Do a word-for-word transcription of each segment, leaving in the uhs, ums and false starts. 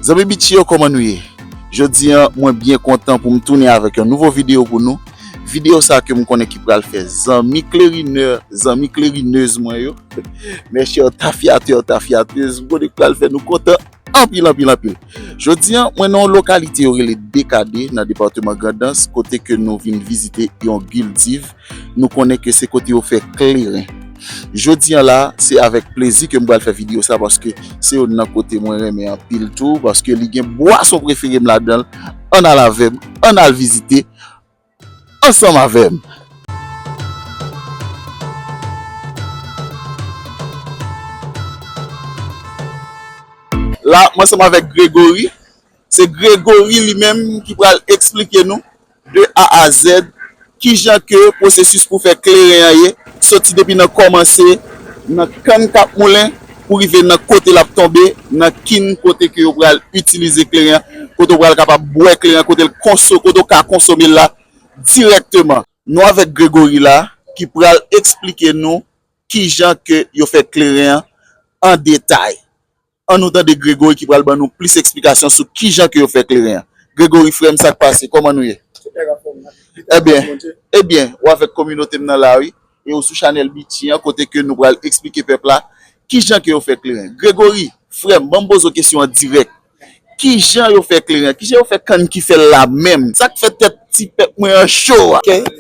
Zanmi Bitch yo, kòman nou ye? Jodi a, mwen byen kontan pou m tounen avèk yon nouvo videyo pou nou. Videyo sa ke m konnen ki pral fè zanmi klerinè, zanmi klerinèz mwen yo, mèchè tafyatè, tafyatèz, m konnen ki pral fè nou kontan anpil, anpil, anpil. Jodi a, mwen nan yon lokalite yo rele Dekade, nan depatman Grandans, kote ke nou vin vizite yon gildiv. Nou konnen ke se kote yo fè kleren. Jodi a la, se avèk plezi ke m pral fè videyo sa, paske se youn nan kote mwen renmen anpil tou, paske li gen bwason prefere m ladan l. Ann al avè m, ann al vizite ansanm avè m. La, mwen ansanm avèk Gregory. Se Gregory li menm ki pral eksplike nou de A a Z kijan ke pwosesis pou fè kleren an ye, soti depi nan kòmanse, nan kann k ap moulen, pou rive nan kote l ap tonbe, nan kin kote ke yo pral itilize kleren an, kote w pral kapab bwè kleren an, kote l konso-, kote w ka konsome l la dirèkteman. Nou avèk Gregory la, ki pral eksplike nou kijan ke yo fè kleren an an detay. Ann nou tande Gregory ki pral ban nou plis eksplikasyon sou kijan ke yo fè kleren an. Gregory, frè m, sa k pase? Kòman nou ye? Ebyen, ebyen, ou avèk kominote m nan la, wi. E ou sou chanèl Bitchy an, kote ke nou pral eksplike pèp la kijan ke yo fè kleren. Gregory, frè m, ban m poze w kesyon an dirèk. Kijan yo fè kleren an? Kijan yo fè kann ki fè l la menm? Sa k fè tèt ti pèp mwen an cho a? Ok.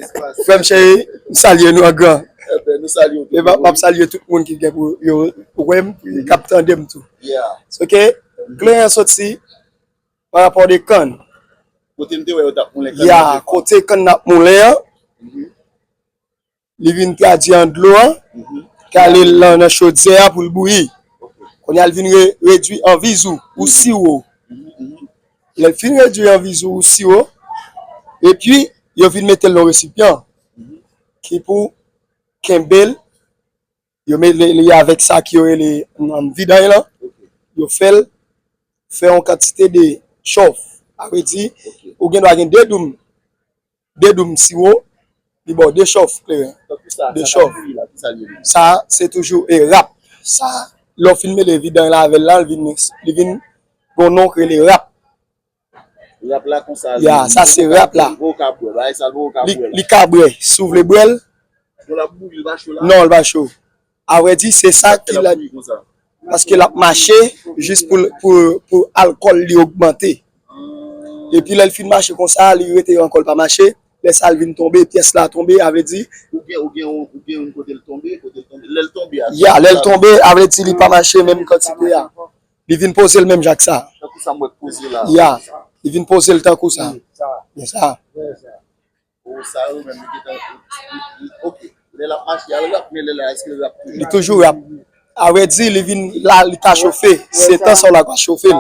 Frè m cheri, m salye nou an gran. Ebyen, nou salye w tou. E m ap, m ap salye tout moun ki gen pou yo wè m, k ap tande m tou. Yeah. Ok, kleren an soti pa rapò de kann. Kote m te wè yo t ap moulen kann nan. Ya, kote kann nan ap moulen an, li vin tradui an dlo an, ki ale lan nan chodyè a pou l bouyi. Kounye a, l vin re-, redui an vizou ou siwo. Lè l fin redui an vizou ou siwo, epi yo vin mete l nan resipyan ki pou kenbe l, yo mele li avèk sa ki yo rele, um, vidanj lan, yo fè l fè yon kantite de chòf. Sa vle di, ou gen dwa gen de doum, de doum siwo, li ba w de chòf kleren. De chòf. Sa, se toujou e rap. Sa, lè w fin mele vidanj la avè l la, li vin, li vin gon non k rele rap. Rap la konsa, ya, sa se rap la. Li ka bwè, bagay sa, li ka bwè. Li ka bwè. Si w vle bwè l, non, l pa cho. Avrèdi, se sa ki la, paske l ap mache jis pou, pou, pou alkòl li ogmante. Epi lè l fin mache konsa, li rete ankò, l pa mache. Lè sa, l vin tonbe, pyès la tonbe, a vle di. Ou gen, ou gen, ou gen yon kote l tonbe, kote l tonbe. Lè l tonbe a, ya, lè l tonbe, a vle di li pa mache menm kantite a. Li vin poze l menm jan ak sa. Tankou sa m wè k poze la. Ya, li vin poze l tankou sa. Men sa. O, sa yo menm, li gentan, li, li, ok. Lè l ap mache, al rap, men lè la, èske l rap toujou? Li toujou rap. Avrèdi, li vin la, li ka chofe. Se tan sa w la ka chofe l.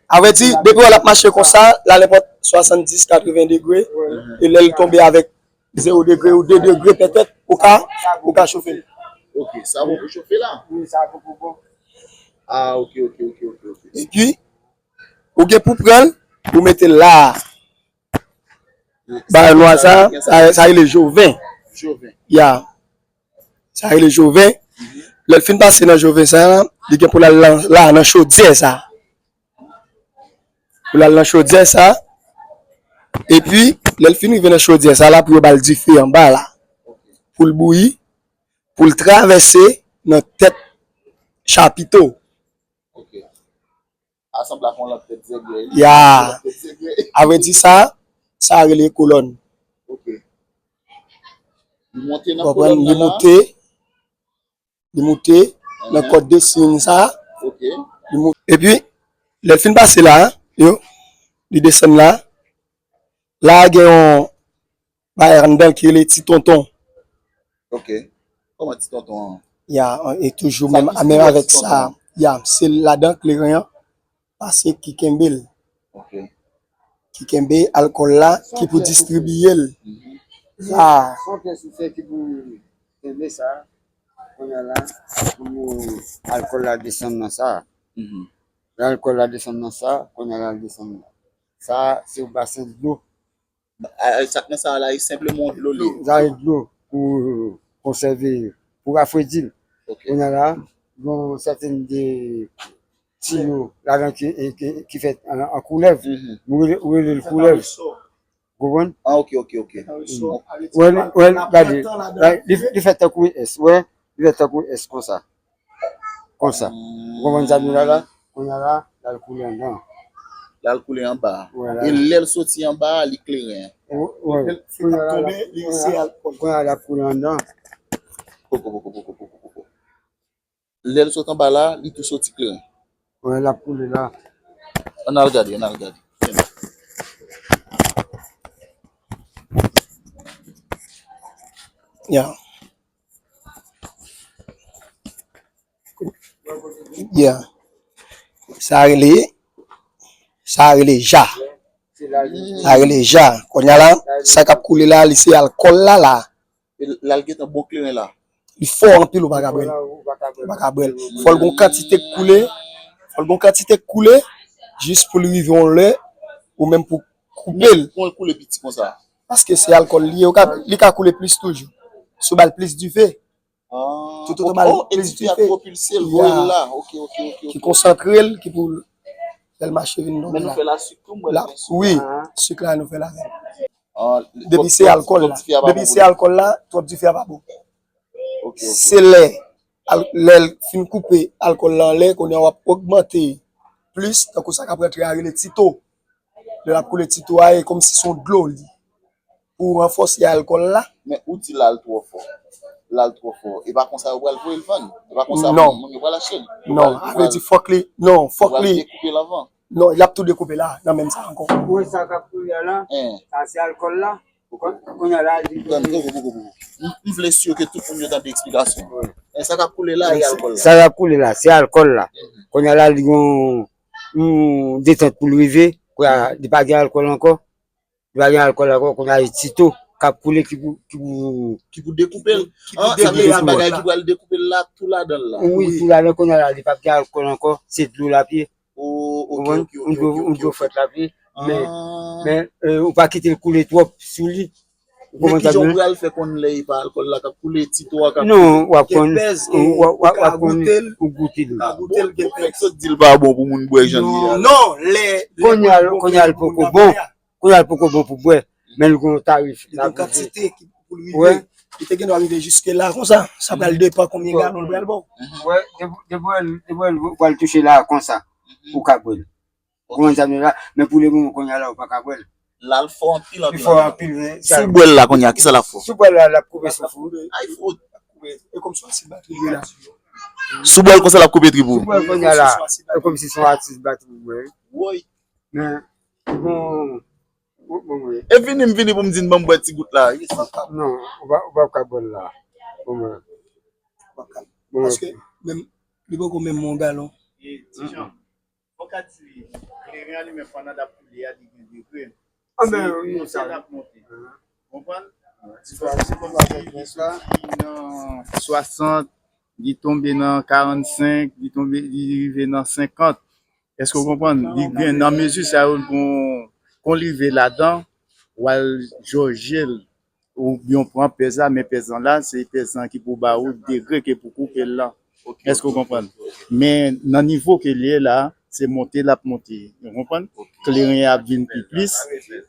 Avrèdi, depi w wè l ap mache konsa, la nenpòt swasanndis, katreven degre, e lè l tonbe avèk zewo degre ou de degre petèt, ou ka, ou ka chofe l. Ok, sa bon pou chofe la? Wi, sa bon pou bon. Ah, ok, ok, ok, ok, ok. Epi, ou gen pou pran l, ou mete l la. Bagay nwa sa, sa, sa rele joven. Joven. Ya. Sa rele joven. Lè l fin pase nan joven sa, li gen pou l al lan-, la nan chodyè sa. Pou l al nan chodyè sa. Epi, lè l fin rive nan chodyè sa la, pou yo ba l dife anba la. Pou l bouyi, pou l travèse nan tèt chapito. Ok. A sanble ak yon lòt tèt zègrèy. Ya. Yon lòt tèt zègrèy. Avrèdi sa, sa rele kolòn. Ok. Li monte nan kolòn nan la. Li moute, li moute nan kòd de siy sa. Ok. Li moute. Epi, lè l fin pase la, yo, li desann la. La gen yon bagay anndan ki rele ti tonton. Ok. Kòman ti tonton an? Ya, e toujou menm, menm avèk sa. Ya, se ladan kleren an pase ki kenbe l. Ok. Ki kenbe alkòl la, ki pou distribiye l. Mhm. La. Son pyès ou fè ki pou kenbe sa. Kounye a la, pou alkòl la desann nan sa. Mhm. Lè alkòl la desann nan sa, kounye a la l desann nan sa, se yon basen dlo. A, a, sa k nan sa a la, e senpleman dlo li ye. Sa e dlo pou konsève, pou rafredi l. Ok. Kounye a la, gon sèten de, tiyo ladan ki, e, ki, ki fèt an, an koulèv. Nou rele, ou rele l koulèv. Ou konprann? Ah, ok, ok, ok. Wè, wè, gade, li, li fèt tankou S, wè, li fèt tankou S konsa. Konsa. Ou konprann sa m di la la? Kounye a la, l al koule anndan. L al koule anba. E lè l soti anba a, li kleren. Kounye a la, l ap koule anndan. Lè l sot anba la, li tou soti kleren. Wi, l ap koule la. Ann al gade, ann al gade. Yeah. Yeah. Sa rele, sa rele ja. Sa rele ja. Kounye a la, sa k ap koule la, li se alkòl la la. L al gentan bon kleren la. Li fò anpil, ou pa ka bwè l. Ou pa ka bwè l. Fò l gon kantite k koule. Fò l gon kantite k koule jis pou l rive yon lè ou menm pou koupe l. Pou l koule piti konsa. Paske se alkòl li ye, li ka koule plis toujou. Si w ba l plis dife, toutotan w ba l plis dife, ki konsantre l, ki pou fè l mache vin nòmal la. Wi, sik la nou fè l avè l. Depi se alkòl la, depi se alkòl la, twòp dife a pa bon. Se lè, lè l fin koupe alkòl la anlè, kounye a w ap ogmante plis, tankou sa k ap rantre a rele tito. Lè l ap koule tito a, e kòmsi se yon dlo li. Pou ranfòse alkòl la. Men ou di l al twò fò. L al twò fò. E pa konsa yo pral voye l vann. E pa konsa moun yo pral achte l. Non, sa vle di fòk li, non, fòk li. Dekoupe l anvan. Non, l ap tou dekoupe la, nan menm sa ankò. Ou wè sa k ap koule a la? Sa se alkòl la? Kounye a la, li gen. M vle si ke tout moun yo tande eksplikasyon. Sa k ap koule la, e alkòl la. Sa k ap koule la, se alkòl la. Kounye a la, li gen yon detant pou l rive. Kounye a, li pa gen alkòl ankò. Li pa gen alkòl ankò, kounye a, e tito k ap koule ki pou, ki pou. Ki pou dekoupe l. Sa vle di bagay ki pral dekoupe l la, tou ladan l la. Wi, tou ladan, kounye a la, li p ap gen alkòl ankò, se dlo l ap ye. Ou konprann? Yon dlo, yon dlo frèt l ap ye. Men, men ou pa kite l koule twòp sou li. Ou konprann sa m di w? Men kijan w pral fè konn lè e pa alkòl la k ap koule, tito a k ap koule? Non, w ap konn, w ap konn, ou goute l. Ou goute l, gen pèz. Ou mèt sot di l pa bon pou moun bwè jan l ye a. Non, lè, kounye a, kounye a l poko bon. Kounye a l poko bon pou bwè. Men l gen yon tarif. Li gen kantite ki pou l rive. Li te gen dwa rive jiske la konsa. Sa pral depann konbyen galon l pral ba w. Wè, depi, depi w pral touche la konsa, ou ka bwè l. Ou konprann sa m di w la? Men pou lemoman kounye a la, ou pa ka bwè l. La l fò anpil, anpil, anpil. Si w bwè l la kounye a, kisa l ap fè w? Si w bwè l la, l ap koupe souf ou. Ay, fout. E kòmsi w asid batri la. Si w bwè l konsa, l ap koupe trip ou. Si w bwè l kounye a la, e kòmsi se yon asid batri ou bwè. Woy. Men, bon, bon, bon, bon. E vini, m vini pou m di n ban m bwè ti gout la. Non, ou pa, ou pa ka bwè l la. Bon, bon. Paske, menm, li poko menm yon galon. Ti Jan, fò w ka di li, kleren an li menm pandan l ap koule a, li gen degre. Anben, wi, sa l ap monte. Konprann? Se kòmsi li soti nan swasant, li tonbe nan karannsenk, li tonbe, li rive nan senkant. Èske w konprann? Li gen, nan mezi sa yo, l gon, kon li rive ladan, w al jòje l. Oubyen w pran pèz la, men pèz lan la, se pèz lan ki pou ba ou degre ke pou koupe l lan. Èske w konprann? Men nan nivo ke l ye la, se monte l ap monte. Ou konprann? Kleren an ap vin pi plis.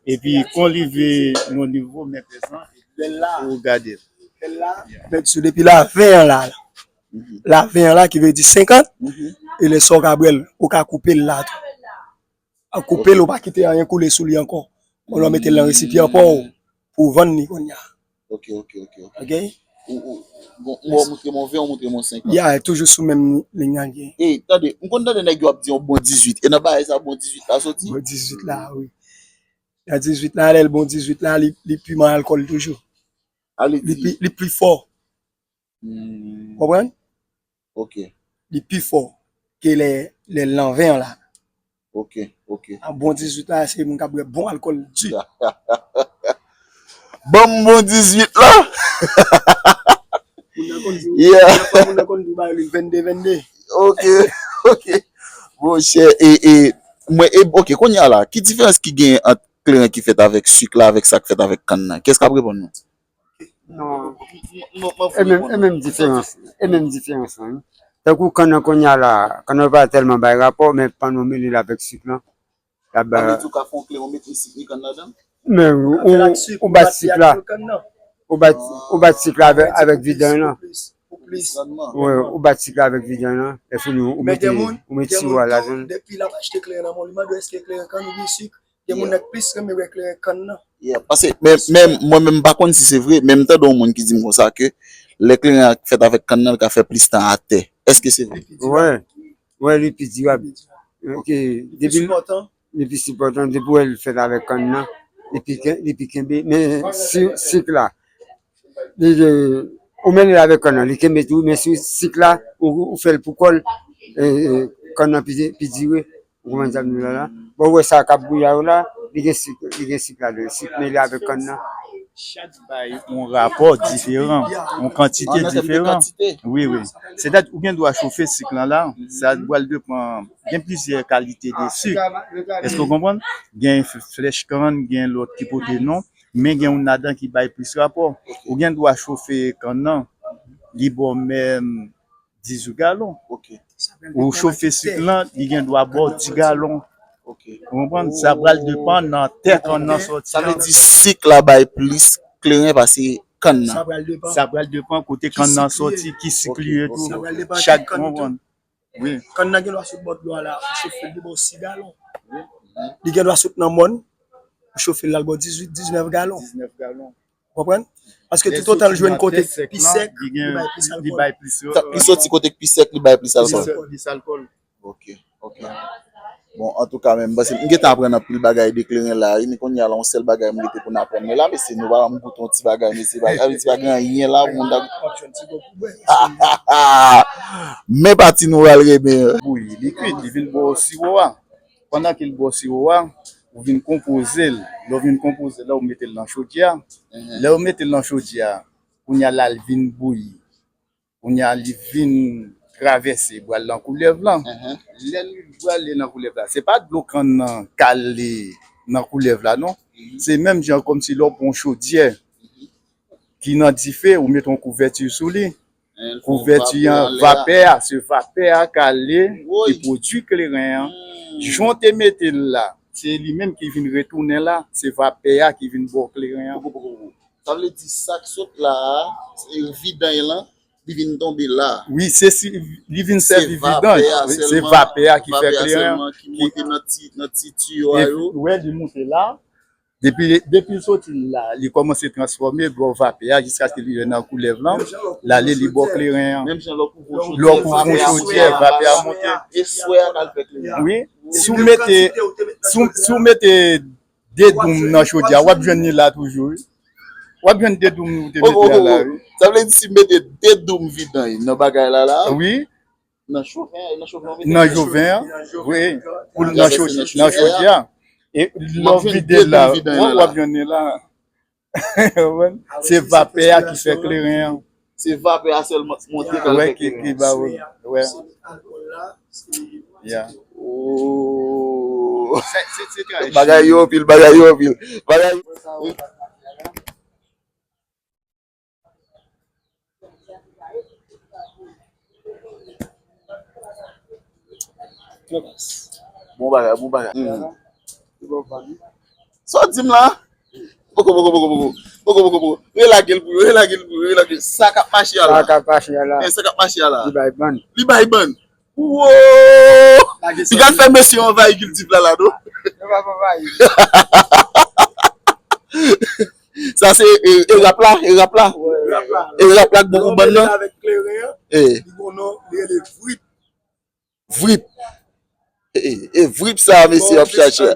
Epi kon li rive nan nivo, men pèz lan, ou gade l. Lè la, men sou depi la ven an la. La ven an la, ki vle di senkant, e lè sa w ka bwè l, ou ka koupe l la tou. Koupe l, ou pa kite anyen koule sou li ankò. Ou lè w mete l nan resipyan pa w pou w vann li kounye a. Ok, ok, ok, ok. Ok? Ou, ou, bon, ou montre m yon ven, ou montre m yon senkant. Ya, toujou sou menm liy nan l ye. E, tande, m konn tande nèg yo ap di yon bon dizuit. E nan bagay sa bon dizuit la soti? Bon dizuit la, wi. Nan dizuit la, lè l bon dizuit la, li, li piman alkòl toujou. Li pi, li pi fò. Konprann? Ok. Li pi fò ke lè, lè l nan ven an la. Ok, ok. An bon dizuit la, se moun k ap bwè bon alkòl di. Ban m bon dizuit la. Moun nan konn di, yeah. Moun nan konn di w ba li vennde, vennde. Ok, ok. Monchè, e, e, mwen, e, ok, kounye a la, ki diferans ki gen ant kleren ki fèt avèk sik la, avèk sa k fèt avèk kann nan? Kiyès k ap reponn mwen? Non. E menm, e menm diferans, e menm diferans lan, wi. Tankou kann nan kounye a la, kann nan pa tèlman bay rapò, men pandan w mele l avèk sik lan, l ap bay. Sa vle di ou ka fè yon kleren, ou mete sik ni kann ladan l? Men ou, ou bat sik la. Ou bat, ou bat sik la avèk, avèk vidanj lan. Wi, ou bat sik la avèk vidanj lan. Lè fini, ou mete, ou mete siwo a ladan l. Depi l ap achte kleren nan men w, li mande w èske kleren kann oubyen sik. Gen moun nan k plis renmen wè kleren kann nan. Yeah, paske, men, men, mwen menm, m pa konn si se vre, men m tande yon moun ki di m konsa ke lè kleren an fèt avèk kann nan, l ka fè plis tan atè. Èske se vre? Wi, wi, li pi dirab. Ok, depi li pi sipòtan, depi w wè l fèt avèk kann nan, li pi ken-, li pi kenbe. Men si, sik la, li, ou mele l avèk kann nan, li kenbe tou, men si sik la, ou, ou fè l pou kò l, e, e, kann nan pi, pi dire. Ou konprann sa m di w la la? Bon, ou wè sa k ap bouyi a yo la, li gen sik, li gen sik ladan l, sik mele avèk kann nan. Chak bay yon rapò diferan, yon kantite diferan. Wi, wi. Sètadi, ou gen dwa chofe sik lan la, sa pral depann, gen plizyè kalite de sik. Èske w konprann? Gen f-, flèch kann, gen lòt ki pote non, men gen youn ladan ki bay plis rapò. Ou gen dwa chofe kann nan, li ba w menm dizuit galon. Ok. Ou chofe sik lan, li gen dwa ba w dis galon. Ok. Ou konprann? Sa pral depann nan tè kann nan sòti an. Sa vle di sik la bay plis kleren pase kann nan. Sa pral depann. Sa pral depann kote kann nan sòti, ki sik li ye tou. Sa pral depann ki kann tou. Wi. Kann nan gen dwa sot bò dlo a la, ou chofe l, li ba w sis galon. Li gen dwa sot nan mòn, ou chofe l, l al ba w dizuit, diznèf galon. Diznèf galon. Konprann? Paske toutotan l jwenn kote k pi sèk, li bay plis alkòl. Li soti kote k pi sèk, li bay plis alkòl. Plis alkòl. Ok, ok. Bon, antouka, men m panse m gentan aprann anpil bagay de kleren la, wi, men kounye a la, yon sèl bagay m rete pou n aprann mwen la, mesye, nou pa ban m goute yon ti bagay, mesye, pa, sa vle di pa gen anyen la pou moun ta. Men pati nou pral renmen. Bouyi, li kwit, li vin ba w siwo a. Pandan ke l ba w siwo a, ou vin konpoze l. Lè w vin konpoze l la, ou mete l nan chodyè a. Lè w mete l nan chodyè a, kounye a la, l vin bouyi. Kounye a, li vin travèse, pral nan koulèv lan. Lè l pral nan koulèv la, se pa dlo kann nan k ale nan koulèv la, non. Se menm jan kòmsi lè w pran yon chodyè ki nan dife, ou mete yon kouvèti sou li. Kouvèti an, vapè a, se vapè a k ale, ki pwodui kleren an. Jan w te mete l la, se li menm ki vin retounen la, se vapè a ki vin ba w kleren an. Sa vle di sa k sot la a, se vidanj lan, li vin tonbe la. Wi, se si, li vin sèvi vidanj. Se vapè a ki fè kleren an. Ki monte nan ti, nan ti tiyo a yo. Wè, li monte la. Depi, depi l soti la, li kòmanse transfòme, ba w vapè a, jiskaske li rive nan koulèv lan. L ale, li ba w kleren an. Menm jan lè w kouvri yon chodyè, vapè a monte. E swè a k al fè kleren an. Wi. Si w mete, si w, si w mete de doum nan chodyè a, w ap jwenn li la toujou, wi. W ap jwenn de doum ou te mete a la, wi. Sa vle di si m mete de doum vidanj nan bagay la, la? Wi. Nan choven, nan choven an, wi. Pou nan cho-, nan chodyè a. E lè w vide l la, w ap jwenn li la. Se vapè a ki fè kleren an. Se vapè a sèlman k monte k al fè kleren an. Ki ba w, wè. Yeah. Oh. Bagay yo anpil, bagay yo anpil. Bagay. Bon bagay, bon bagay. Sa w di m la? Poko, poko, poko, poko. Poko, poko, poko. Relage l pou yo, relage l pou yo, relage l. Sa k ap mache a la. Sa k ap mache a la. E sa k ap mache a la. Li bay bann. Li bay bann. Wo! Piga l fè mesye anvayi kiltif la, la, non? Yo pa anvayi. Sa se, e, e rap la, e rap la. E rap la k bon pou bann nan. Avèk kleren an, li gon non, li rele Vrip. Vrip. E, e, e Vrip sa, mesye ap chache.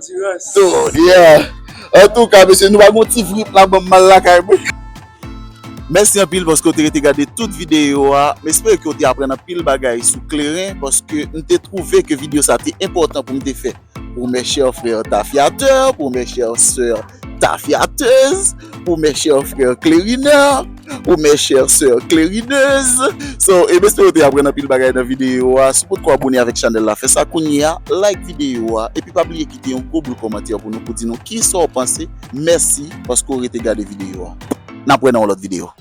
So, yeah. Antouka, mesye, nou pa gon ti Vrip la, ban m al lakay mwen. Mèsi anpil paske w te rete gade tout videyo a. M espere ke w te aprann anpil bagay sou kleren, paske m te twouve ke videyo sa te enpòtan pou m te fè. Pour mes chers frères tafyatè, pour mes chères sœurs tafyatèz, pour mes chers frères klerinè, pour mes chères sœurs klerinèz. So, e m espere w te aprann anpil bagay nan videyo a. Si w potko abone avèk chanèl la, fè sa kounye a, like videyo a, epi pa bliye kite yon gwo boul kòmantè pou nou, pou di nou kisa w panse. Mèsi paske w rete gade videyo a. N ap wè nan yon lòt videyo.